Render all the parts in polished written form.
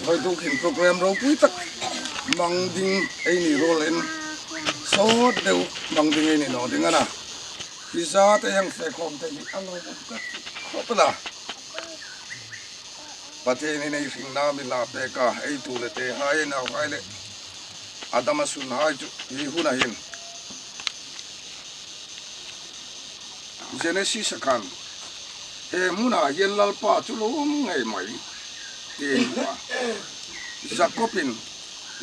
Vawituk in program ropui tak mang ding ei ni rualin sawt deuh mang ding ei ni lo ding a na. Hi za te hian fehkhawm te hi a lawmawm ka ti khawp a la. Pathian in ei hring na mi hla pek a, ei tu le te hai nau hai leh Adama sun hai chu hi hun ahin. Genesis a khan he hmunah hian Lalpa chu lo awm ngei mai ti a inhmu a. Jakob-in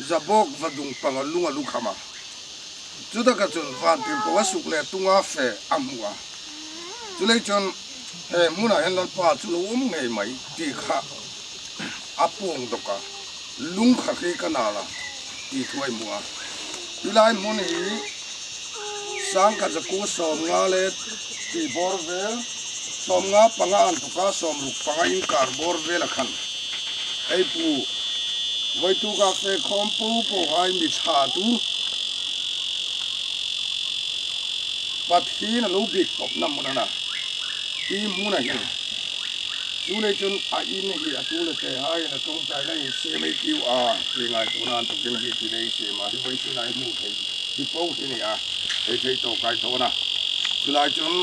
Jabok va dung panga lung a lu kham a, chutaka chun vantirhkoh a suk leh tunga fe a hmu a. Chulei chuan he hmunah hian Lalpa chu lo awm ngei mai tih kha a pawng dawk a, lung kha khi ka nal a tih thu a inhmu a. Tilai hmun hi sangkhat zaku 50 leh tih bawr vel, 55 an tuka 65 inkar bawr vel a khan. Hei pu Vawitu ka fe khawm po po hai mi thla tu Pathian a lo bik tawp na hmun a na. Hi hmun a hin. Chu lei chun a in hi a tu le te hai in a tawngtai na in siam ei kiu a ti ngai tuna an tukin hi ti lei siam a hi vawi sin a i hmuh thei hi po hi ni a ei thei tawh kai thawn a. Chulai chun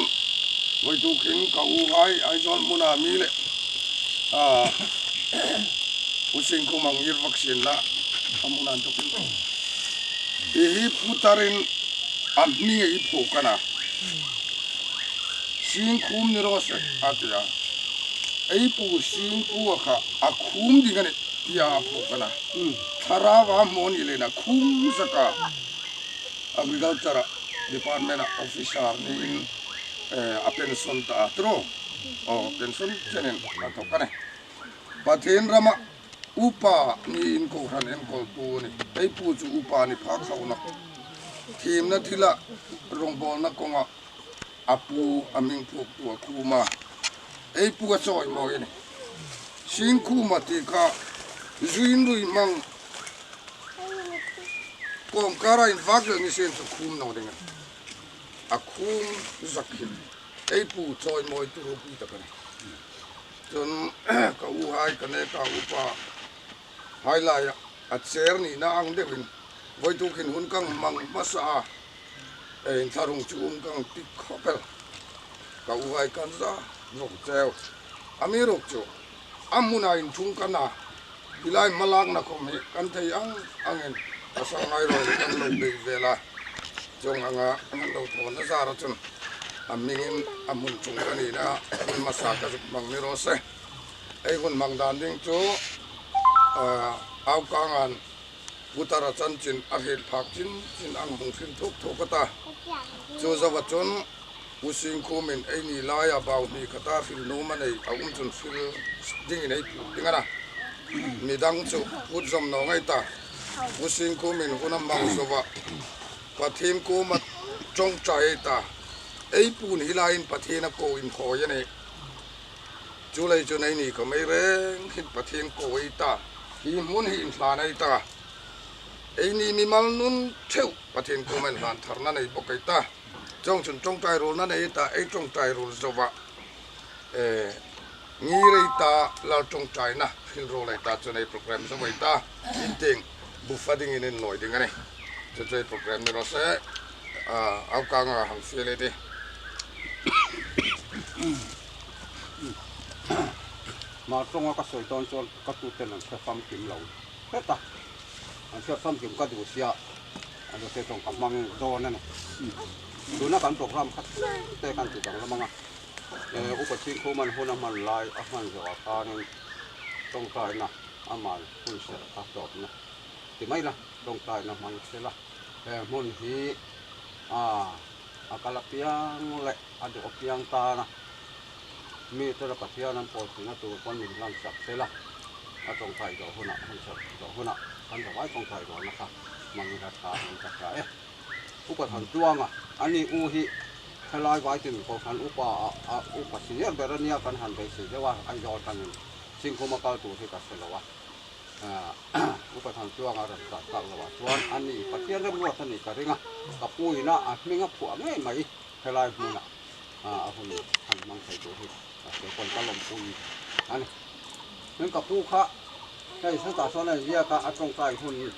vawitu khin ka u hai Aizawl hmun a mi le a U Singkhum ang ngir vaccine la a hmun an tukin hi hi putarin a hming ei phuh kan a. Singkhum ni rawh se a ti a, ei pu Singpu a kha a khum ding a ni tia a phuh kan a. Thlarau a hmuh a nih lehna khum zaka Agriculture Department-a officer niin a pension ta a tiraw? Aw, pension chenin a thawk a ni. Pathian rama upa niin Kohhran enkawltu a ni. Hei pu chu upa ni phak hauhna, thimna thila rawngbawlna kawnga a pu a hming phuktu a khum a, ei pu a chawi mawi a ni. Singkhuma tih kha zuin rui hmang kawmkara invak leh ni sen chu khum no ding a, a khum zak hi ei pu chawi mawi tu ropui tak a ni. Chuan ka u hai ka ne ka upa hai laia a cher nihna ang deuhin vawituk in hun kang mang hmasa a, Ei thlarung chu um kang tik khawp el. Ka u ai kan za vawk cheu. A mi ruk chu a hmunah in thung kan a, tilai hmalakna khawm hi kan thei ang angin a sangai rawn kan lo bei vel a, chung anga an lo thawn a zara chun a hmingin a hmun chung ka nihna hun hmasa ka zuk hmang ni rawh se. Ei hun hmang dan ding chu Aukangan Putara chanchin a hrilh phak chin chin ang hung hrim thuk thuk a ta. Chu zova chun U Singkhumin ei ni laia bau hnih khata hrilh num a nei a um chun hril dingin ei phut ding a na. Midang chu phut zawm no ngei ta. U Singkhumin hun a hmang zova Pathin kuma tawngtai ei ta. Ei pun hi laiin Pathin a ko inhawi a ni. Chu lei chu nei ni ka mei reng hin Pathian ko ei ta, hi hmun hi inhlan ei ta. Ei ni mimal nun theuh Pathian kum a inhlan tharna nei bawk ei ta. Chawng chun tawngtai rulna nei ta, ei tawngtai rul zovah e ngir ei ta, lal tawngtaina hrilh rul ei ta chuan ei program zo ei ta. Inting buffet ding in inlawi ding a ni. Chu chu ei program ni rawh se. Au kanga hang fial ei ti. Mah tawnga ka sawi dawn chuan ka tuten an hre famkim lo hret a, an hriat famkim ka duh sia an hre tawng ka hmang dawn a ni. Tuna kan program kha tlem te kan ti danglam ang a, Upa Chhingkhuman hun a hman lai a hman zawhah khanin tawngtaina aman hun serh kha tawpna ti mai la, tawngtaina hmang sela he hmun hi a kal apiang leh a duh apiang tana mi tela Pathian an pawl theihna tur pawn min hlan sak sela, a tawngtai zawh hunah hun serh zawh hunah kan zavai tawngtai rualna kha hmangin a tha an ka hria e. Upa Thantluanga, ani u hi helai Vaitin Kohhran upa ah a upa senior ber ania kan han beisei deuh a, Aizawl tanin Singkhuma kal tur hi ka hre lo a, Upa Thantluanga rawn kal tak lo ah chuan ani Pathian remruat a nih ka ring a, ka pu ina a hming a phuah ngei mai. Helai hmunah a hun han hmang thei tur hi kei pawn ka lawmpui a ni. Tin ka pu kha Hei chutah chuan a inziak a, a tawngtai hun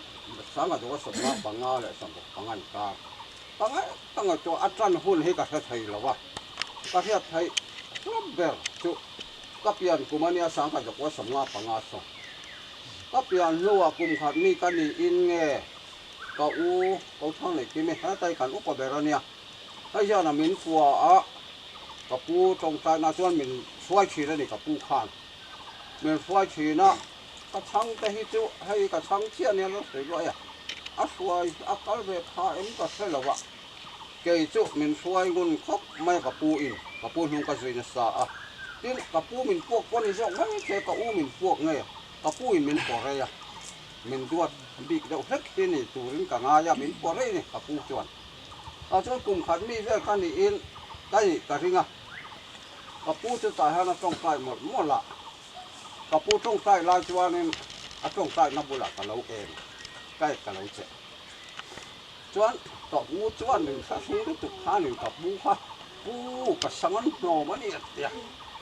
sanga duh a sawmna panga leh sawmruk panga inkar. Panga ka ngaihtuah a tan hun hi ka hre thei lo a, ka hriat theih hlawm ber chu ka pian kum a nia sangha zakua 55 saw. Ka pian hnuah kum khat mi ka niin nge ka u ko thang nei kim i hetai kan upa ber a nia. Hei hian a min kua a, ka pu tawngtaina chuan min hruai thin a ni ka pu khan. Min hruai thin a, ka chhang te hi chu hei ka chhang chiah nia lo sawi luai a, a hruai a kal ve pha em ka hre lo a, kei chu min hruai ngun khawp mai a ka pu in ka pu hnung ka zui nasa a, tin ka pu min puak pawh ni zawk mai che ka u min puak nge ka pu in min pawh rei a, min duat bik deuh hlek hi ni turin ka ngai a min pawh rei ni ka pu chuan ah chuan kum khat mi vel kha niin ka nih ka ring a. Ka pu chu tah hian a tawngtai mawlh mawlh a, ka pu tawngtai lai chuanin a tawngtaina bulah ka lo em, ka ek ka lo che. Chuan ka u chuan min hre hrung lutuk khanin ka pu kha, Pu, ka sang an hnawm a ni a ti a,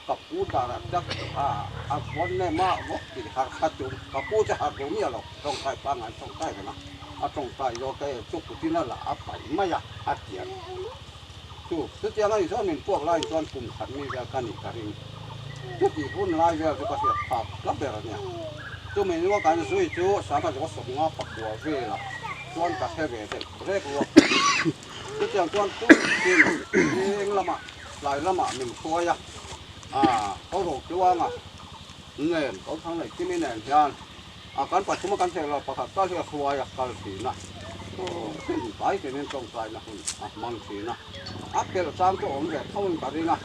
ka pu darah tak a a vawn em a, vawk tih harh kha tum, ka pu chu harh duh miah lo, tawngtai pangngai tawngtai reng a, a tawngtai zawk e chu kutin a la a paih mai a, a ti a. Chu chutiang a nih chuan min puak laiin chuan kum khat mi vel ka nih ka ring. Chutih hun lai vel chu ka hriat phak tla ber a nia. Chumi nua kan zui chu sangha zawk 51 velah chuan ka hre ve deuh rek ruak. Chutiang chuan tukin eng lamah tlai lamah min hruai a, aa ko ro tluanga nen ko thang leh kimi nen hian a kan pathuma kan thei lo pakhat tal hi a hruai a kal thin a, thin pai tinin tawngtaina hun a hmang thin a, a pelh chang chu awm ve tho in ka ring a,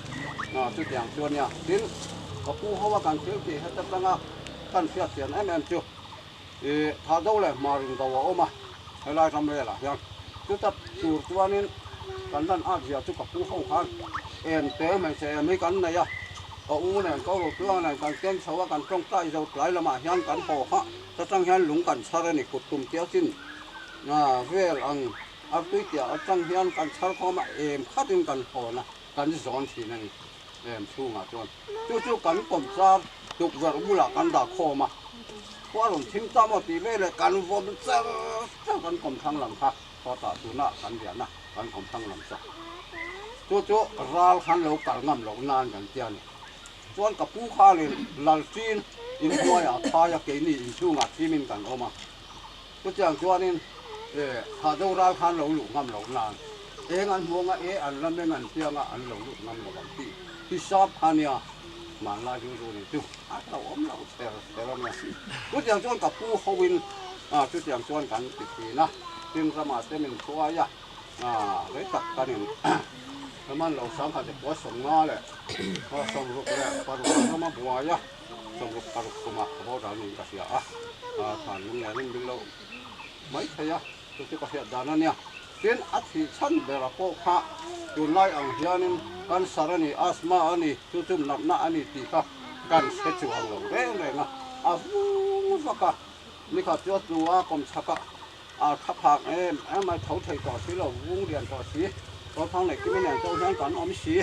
chutiang chu a nia. Tin, ka pu ho a kan thil tih heta tanga kan hriat chian em em chu ih tha do leh hmar in do a awm a, helai ram velah hian chuta tur chuanin kan lan at zia chu ka pu ho khan em te hmeichhe em hi kan nei a, ka u nen ka ru tluang nen kan keng chho a kan tawngtai zo tlai lamah hian kan haw kha ta tang hian lung kan chhar a ni kut tum tia chin vel ang artui tiah atang hian kan chhar khawm a em khatin kan hawn a kan zawn thin a ni em chhungah chuan chu chu kan kawm char tukverh bulah kan dah khawm a khua rawn thim ta maw tih veleh kan vawm char char kan kawm thlang lam kha sawtah tunah kan rian a kan kawm thlang lam chu chu chu ral khan lo kal ngam loh nan kan tia ni chuan ka pu khalin lalṭin inhnuaiah phai a keini inchhungah thimin kan awm a chutiang chuanin thah deuh ral khan lo luh ngam loh nan eng an hmuang a e an la meng an piang a an lo lut ngam lo ang tih hisap kha nia hmanlai rilru ni chu a lo awm lo chher chher a nia chutiang chuan ka pu hoin chutiang chuan kan ti thin a tin ramah te min hruai a rei tak kan in raman lo 36 leh 65 rama buai a 66 kumah ka boral niin ka hria a thlan lung leh rin bil lo mai thei a chu chu ka hriat dan a nia tin a thih chhan bera pawh kha tunlai ang hianin cancer a ni asthma a ni chu chu natna a ni tih kha kan hre chuang lo reng reng a a vung vak a nikhat chu a tlu a kawmchhak a A tha phak em em a, tho thei tawh si lo, vung lian tawh si, Kawlthang leh Kimi nen chauh hian kan awm si,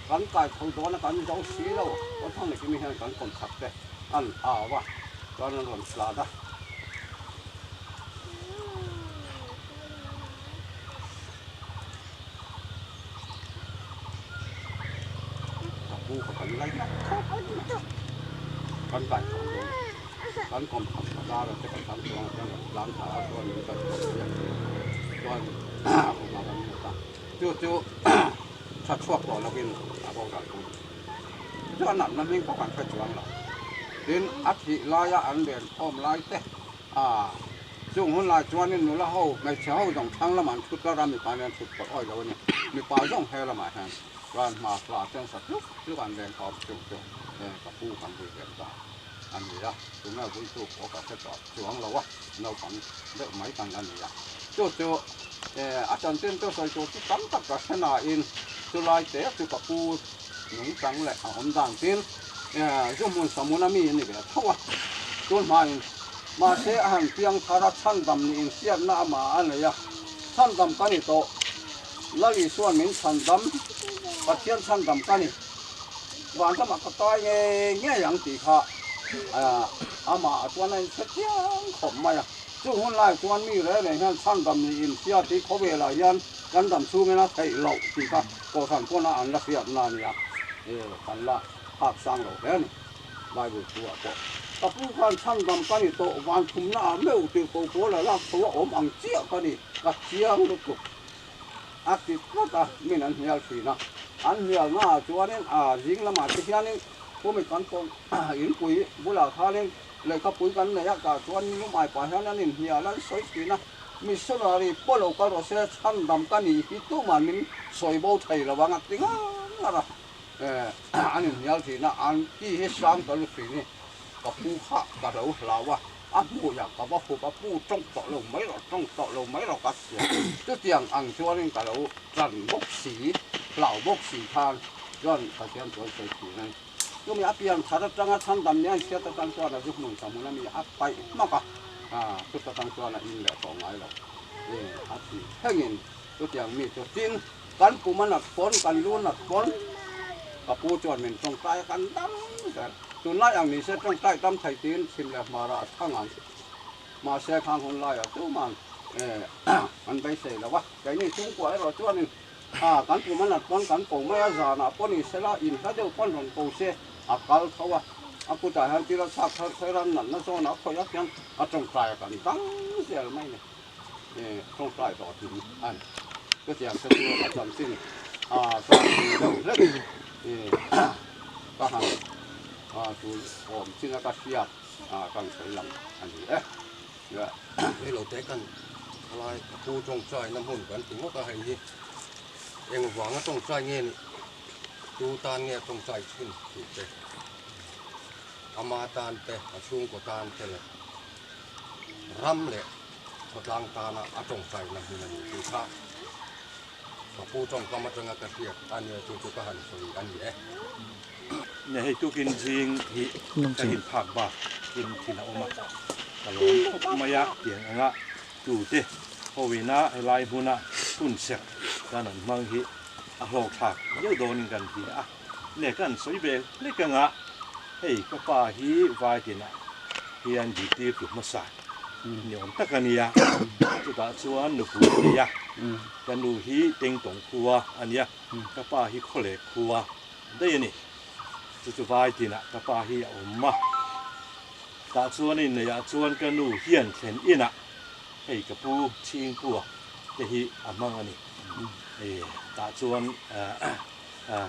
kan kai tho dawn a kan zo si lo, Kawlthang leh Kimi hian kan kawm chak te an au a, chuan an rawn tlan a. Ka pu kha kan lai ngat khawp mai, kan kai tho dawn. Kan kawm chak bazar a te kan thlang chuang a chuan kan tlang thla a chuan min kan kawm chiah chu chuan room ah kan lut a chu chu tha chhuak tawh lovin a boral thung chuan natna hming pawh kan hre chuang lo tin a thih laia an len khawm lai te ah chung hun lai chuanin nula ho hmeichhe ho zawng thlang lamah an thut tlar a mipa nen thut pawlh awi lo a ni mipa zawng he lamah hian chuan hma hla ten sa tluk tluk an len khawm chung chu ka pu kan vui ve ta. A ni a, tunge vuitu pawh ka hre tawh chuang lo a, naupang deuh mai kan la ni a. Chu chu a chanchin chu sawi tur chu tam tak ka hre nain chulai te chu ka pu nungchang leh a awm dan tin zu hmun samuna mi a ni ve tho a, tun hmain mahse a han piang thar a, chhandam nih inhriatna amah a nei a, chhandam ka ni tawh, Lal Isuan min chhandam, Pathian chhandam ka ni. Van ramah ka kai ngei ngei ang tih kha Amah chuan a inchhe chiang khawp mai a. Chung hun lai chuan mi reng reng hian chhandam ni inhria tih khawvelah hian kan dam chhungin a theih loh tih kha Kohhran pawn a an la hriatna a nia. Kan la phak sang lo hle a ni Bible thu ah pawh. Ka pu khan chhandam ka ni tawh van thumna ah meuh tirhkoh pawl a lak tho a awm ang chiah ka ni ka chiang lutuk a ti tlat a min an hnial thin a. An hnialna ah chuanin a zing lamah te hianin Pumi kan pawm inpui bulah khanin lehkhapui kan nei a, tah chuan nilum ai pah hian an inhnial an sawi thin a, missionary pawh lo kal rawh se, chhandam ka nih hi tuman min sawi bo thei lo ang a ti ngar ngar a, an inhnial thin a, an ti hi sang ta lut thin hi ka pu kha ka lo hlau a, a hmuiah ka va hup a, pu tawng tawh lo mai rawh, tawng tawh lo mai rawh ka sia, chutiang ang chuanin ka lo tan bawk si, hlau bawk si khan. Chuan Pathian chuan sawi thin a ni. Chumi a pian thar atanga chhandam ni a inhriat atang chuan a zu hmun sa hmun a mi a paih hmak a, chut atang chuan a in leh tawh ngai lo. A ti thlengin chutiang mi chu tin kan pum a nat pawn, kan lu a nat pawn ka pu chuan min tawngtai a kan dam zel. Tunlai ang ni se tawngtai tam thei tiin chhim leh hmarah a thang ang. Mahse khang hun laiah tuman an beisei lo a, keini chhungkua erawh chuanin A, kan kum a nat pawn kan ko mai a, zanah pawh ni sela in hla deuh pawn rawn ko se a kal tho a, a kutah hian thil a chhak thar thar a, natna zawnah a khawih a hian a tawngtai a kan dang zel mai ni, tawngtai hlawh thin a ni. Chutiang te chu a chanchin a chuan tui deuh hlek ka han tul awm chin a ka hriat kan sawi lang a ni e. Hei lo te kan thalai ka pu tawngtai na hmun kan ti ngawt a hei hi eng vanga tawngtai nge nih tu tan nge tawngtai thin tih te ama tan te a chhungkaw tan te leh ram leh khawtlang tana a tawngtai na hmun a ni tih kha ka pu tawngkam atanga ka hriat a nia chu chu ka han sawi a ni e. Nia hei tukin zing hi ka rin phak bak in thil a awm a, ka lawm khawp mai a, tiang anga tute hawina helai hmuna hun serh kan an hmang hi a hlawk thlak viau dawnin kan hria a, nia kan sawi ve hlek anga hei ka pa hi vai tinah hian zirtir tu hmasa ni awm tak a nia, chutah chuan nupui a nei a, ka nu hi Tengtawng khua a nia, ka pa hi Khawlek khua. Daih a ni. Chu chu vai tinah ka pa hi a awm a. Tah chuan inneihah chuan ka nu hian thlen inah hei ka pu Chhingpua te hi a hmang a ni. Tah chuan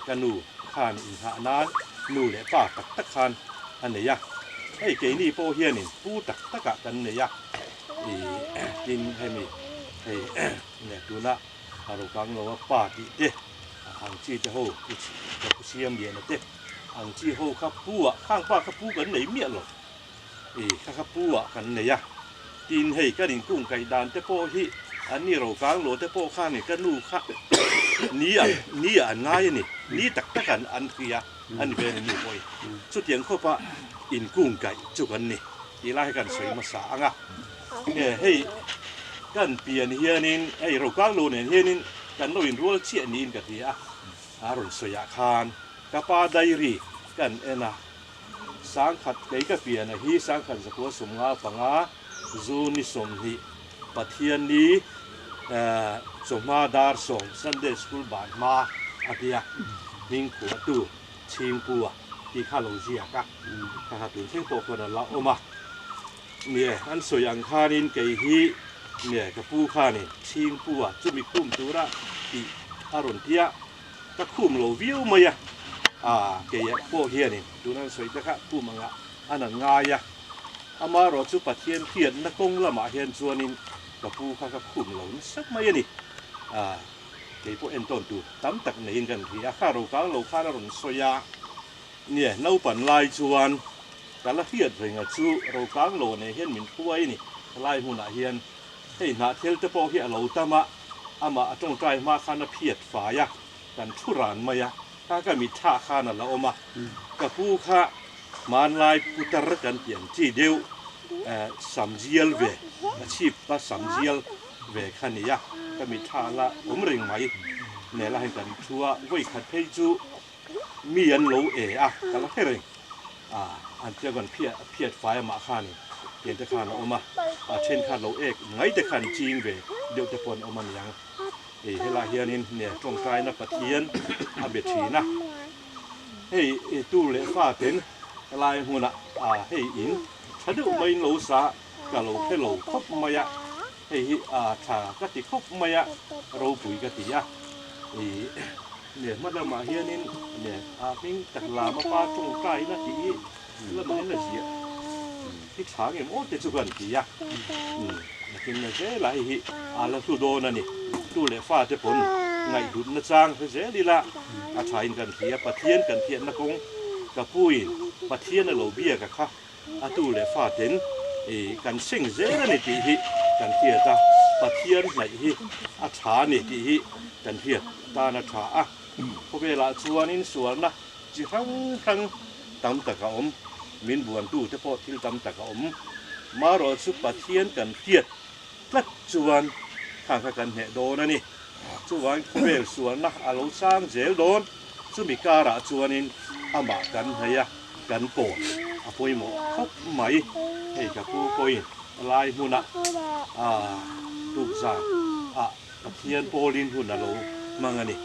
ka nu khan inghah nan nu leh pa tak tak khan a nei a. Hei keini pawh hianin pu tak takah kan nei a. Tin hemi hei tuna a rokang lo a pa tih te. Ang chi te ho ka pu siam lian a te ang chi ho kha pu ah khang pa kha pu kan nei miah lo i kha kha pu ah kan nei a tin hei kan inkung kaih dan te pawh hi an ni ro kang lo te pawh khan ka nu kha ni ang ni ah an ngai a ni ni tak tak an an hria a ni ve a ni nu pawh hi chutiang khawp a inkung kaih chu kan ni tih lai hi kan sawi hmasa ang a hei kan pian hianin hei ro kang lo nen hianin Kan lo inrual chiah niin ka hria a, a rawn sawi ah khan ka pa diary kan en a, sangkhat kei ka pian a hi sangkhat zakua 55 zu ni 20 Pathianni chawhma dar 10 Sunday school ban hma a tia hming phuahtu Chhingpua tih kha lo ziak a, kha kha tun thleng pawh khuan a la awm a. Nge an sawi ang khanin kei hi nge ka pu khanin Chhingpua chumi khum tura tih a rawn ti a, ka khum lo viau mai a, aa kei pawh hianin tuna an sawi te kha khum angah an an ngai a, amaherawh chu Pathian hriatna kawng lamah hian chuanin ka pu kha ka khum lo nasa mai a ni, aa kei pawh entawn tur tam tak neiin kan hria a, kha rokang lo khan a rawn sawi a, nge naupan lai chuan. Ka la hriat reng a chu rokang lo nen hian min hruai a ni. Helai hmunah hian hei hnahthel te pawh hi a lo tam a, amah a tawngtai hma khan a phiat fai a, kan thu ran mai a, kha ka mitthla khan a la awm a. Ka pu kha hmanlai putar kan tih ang chi deuh samzial ve, a chhip pa samzial ve kha ni a, ka mitthla la awm reng mai. Nela hian kan thu a, vawikhat phei chu mi an lo e a, ka la hre reng. An tiang phiah phiat fai amah khanin tiang te khan a awm a, a then khan lo ek mai te khan ching ve deuh te pawh an awm a niang. Hei helai hianin nia tawngtaina Pathian a be thin a, hei tu leh fa ten helai hmunah hei in tha deuh maiin lo sa ka lo hre lo khawp mai a, hei hi tha ka ti khawp mai a, ropui ka ti a. Nge hma lamah hianin nge a hming tak lam a pa tawngtaina tih hi lamah hian a ziah hi tha ngem aw te chu kan ti a, nakin na zelah hei hi a la hlu dawn a ni. Tu leh fa te pawn ngaihhlutna chang hre zel ila a thain kan hria, Pathian kan thiatna kawng ka puiin Pathian a lo biak a kha. A tu leh fa ten kan seng zel a ni tih hi kan hriat a, Pathian hnaih hi a tha a ni tih hi kan hriat tan a tha a. Khawvelah chuanin sualna chi hrang hrang tam tak a awm, min buantute pawh thil tam tak a awm. Marawh chu Pathian kan hriat tlat chuan khang kha kan hneh dawn a ni. Chuvangin khawvel sualna a lo sang zel dawn, chumi karah chuanin amah kan hnaih a, kan pawl a pawimawh khawp mai. Hei ka pu pawhin lai hmunah tukzan ah Pathian pawlin hun a lo hmang a ni.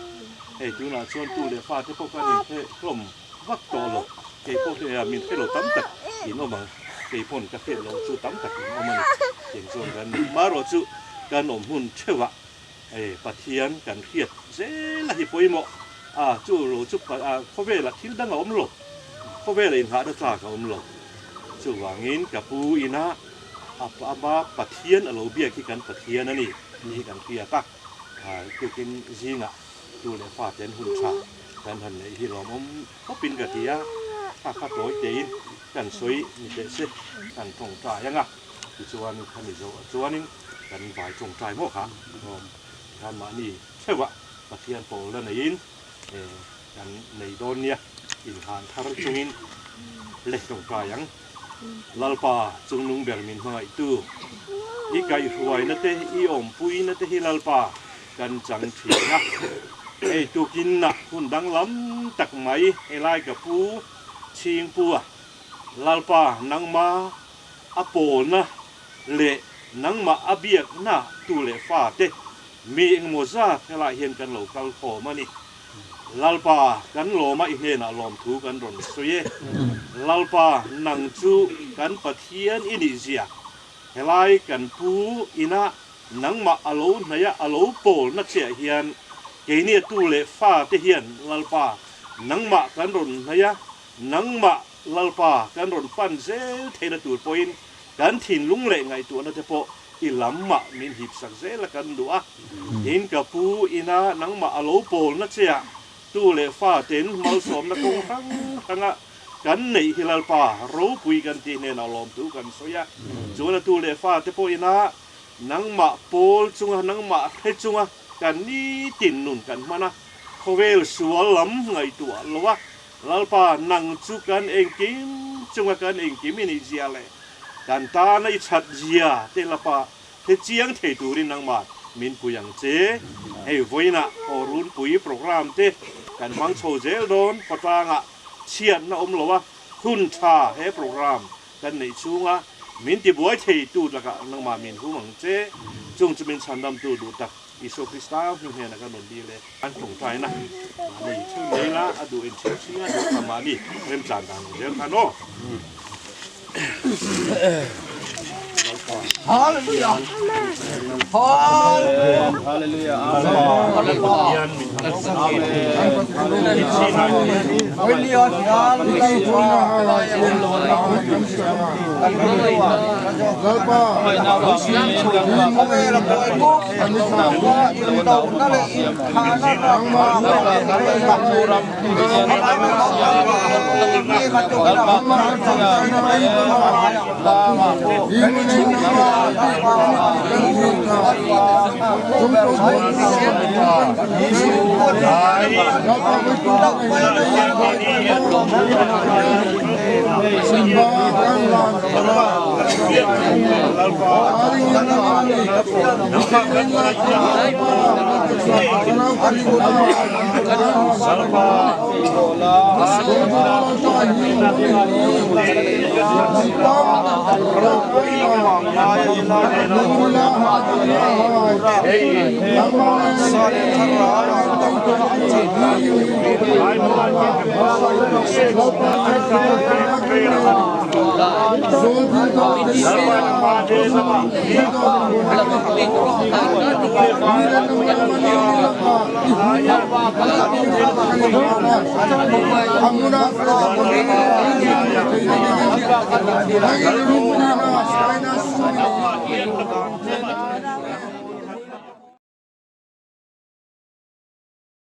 Hei tunah chuan tu leh fate pawh kan inhre hlawm vak tawh lo, kei pawh hei min hre lo tam tak in awm ang, kei pawn ka hriat loh chu tam tak in awm a ni. Tiang chuan kan ni. Marawh chu kan awm hun theuhah Hei Pathian kan hriat zel a hi pawimawh a, chu lo chu khawvelah thil dang a awm lo, khawvelah inghahna tlak a awm lo. Chuvangin ka pu ina ama Pathian a lo biak hi kan Pathian a ni tih hi kan hriat a, tukin zingah tu leh fate an hun tha kan han neih hi lawmawm khawpin ka ti a, kha kha tawi tein kan sawi ni teh se kan tawngtai ang a. Tichuan kha ni zawh chuanin kan vai tawngtai maw kha tikhan mahni theuhah Pathian pawl la neiin kan nei dawn nia inhlan thar chungin le tawngtai ang. Lalpa chungnung ber min hmangaihtu i kaihhruaina te i awmpuina te hi Lalpa kan chang thin a. Hei tukinna hun danglam tak mai helai ka pu Chhingpua Lalpa nangma a pawlna leh nangmah a biakna tu leh fate mi engemaw zat helaiah hian kan lo kal khawm a ni. Lalpa, kan lawma i hnenah lawmthu kan rawn sawi e. Lalpa, nang chu kan Pathian i nih zia helai kan pu ina nangmah a lo hnaih a, a lo pawlna chiah hian keini a tu leh fate hian Lalpa, nangmah kan rawn hnaih a, nangmah Lalpa, kan rawn pan zel theihna tur pawhin kan thinlung leh ngaihtuahna te pawh i lamah min hip sak zel a kan duh a. Tin, ka pu ina nangmah a lo pawlna che a, tu leh fa ten malsawmna kawng hrang hranga kan neih hi Lalpa ropui kan tih hnenah lawmthu kan sawi a. Chuan a tu leh fa te pawh ina nangmah pawl chunga nangmah hre chunga kan nitin nun kan hman a, khawvel sual lam ngaihtuah lo a, Lalpa, nang chu kan engkim chunga kan engkim i nih zia leh kan tana i that zia te lapa hre chiang thei turin nangmah min pui ang che. Hei vawiinah aw runpui programme te kan hmang chho zel dawn, khawtlangah chhiatna awm lo a, hun tha he programme kan neih chhunga min tibuai thei tu lakah nangmah min hum ang che. Chung chu min chhandamtu duh tak Isua Krista hming hnenah kan rawn dil e. An tawngtaina mahni thil mai la a duh in thil chhing a duh kha mahni remchan dan ang zel khan aw. Hallelujah. Hallelujah. Amen.